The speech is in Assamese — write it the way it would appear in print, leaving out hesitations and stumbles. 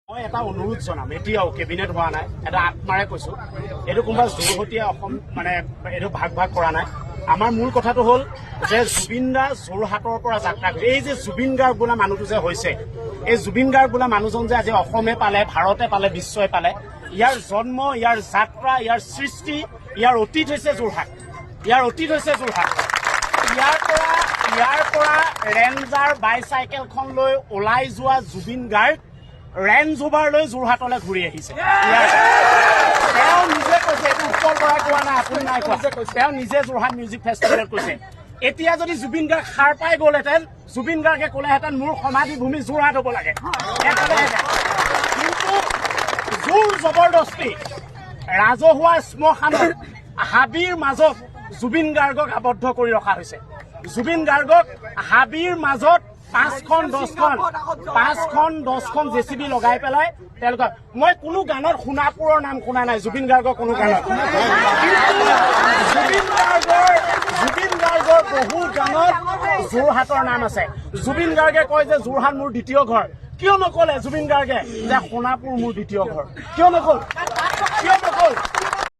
মই এটা অনুৰোধ জনাম, এতিয়াও কেবিনেট হোৱা নাই, এটা আত্মাৰে কৈছো, এইটো কোনোবা যোৰহতীয়া অসম মানে এইটো ভাগ ভাগ কৰা নাই। আমাৰ মূল কথাটো হ'ল যে জুবিন দা যোৰহাটৰ পৰা যাত্ৰা কৰিছে। এই যে জুবিন গাৰ্গ বোলা মানুহটো যে হৈছে, এই জুবিন গাৰ্গ বোলা মানুহজন যে আজি অসমে পালে, ভাৰতে পালে, বিশ্বই পালে, ইয়াৰ জন্ম, ইয়াৰ যাত্ৰা, ইয়াৰ সৃষ্টি, ইয়াৰ অতীত হৈছে যোৰহাট। ইয়াৰ অতীত হৈছে যোৰহাট। ইয়াৰ পৰা ৰেঞ্জাৰ বাইচাইকেলখন লৈ ওলাই যোৱা জুবিন গাৰ্গ ৰেঞ্জ ৰোভাৰ লৈ যোৰহাটলৈ ঘূৰি আহিছে। তেওঁ নিজে কৈছে, এইটো উৎপল বৰাই কোৱা নাই, আপুনি নাই কোৱা, তেওঁ নিজে যোৰহাট মিউজিক ফেষ্টিভেলত কৈছে। এতিয়া যদি জুবিন গাৰ্গ সাৰ পাই গ'লহেঁতেন, জুবিন গাৰ্গে ক'লেহেঁতেন, "মোৰ সমাধি ভূমি যোৰহাট হ'ব লাগে।" ক'লেহেঁতেন। কিন্তু জোৰ জবৰদস্তি ৰাজহুৱা শ্মশানত হাবিৰ মাজত জুবিন গাৰ্গক আবদ্ধ কৰি ৰখা হৈছে। জুবিন গাৰ্গক হাবিৰ মাজত 5খন 10খন জেচিবি লগাই পেলাই তেওঁলোকক, মই কোনো গানত সোণাপুৰৰ নাম শুনা নাই জুবিন গাৰ্গৰ কোনো গানত। কিন্তু জুবিন গাৰ্গৰ বহু গানত যোৰহাটৰ নাম আছে। জুবিন গাৰ্গে কয় যে যোৰহাট মোৰ দ্বিতীয় ঘৰ। কিয় নকলে জুবিন গাৰ্গে যে সোণাপুৰ মোৰ দ্বিতীয় ঘৰ? কিয় নকল? কিয় নকল?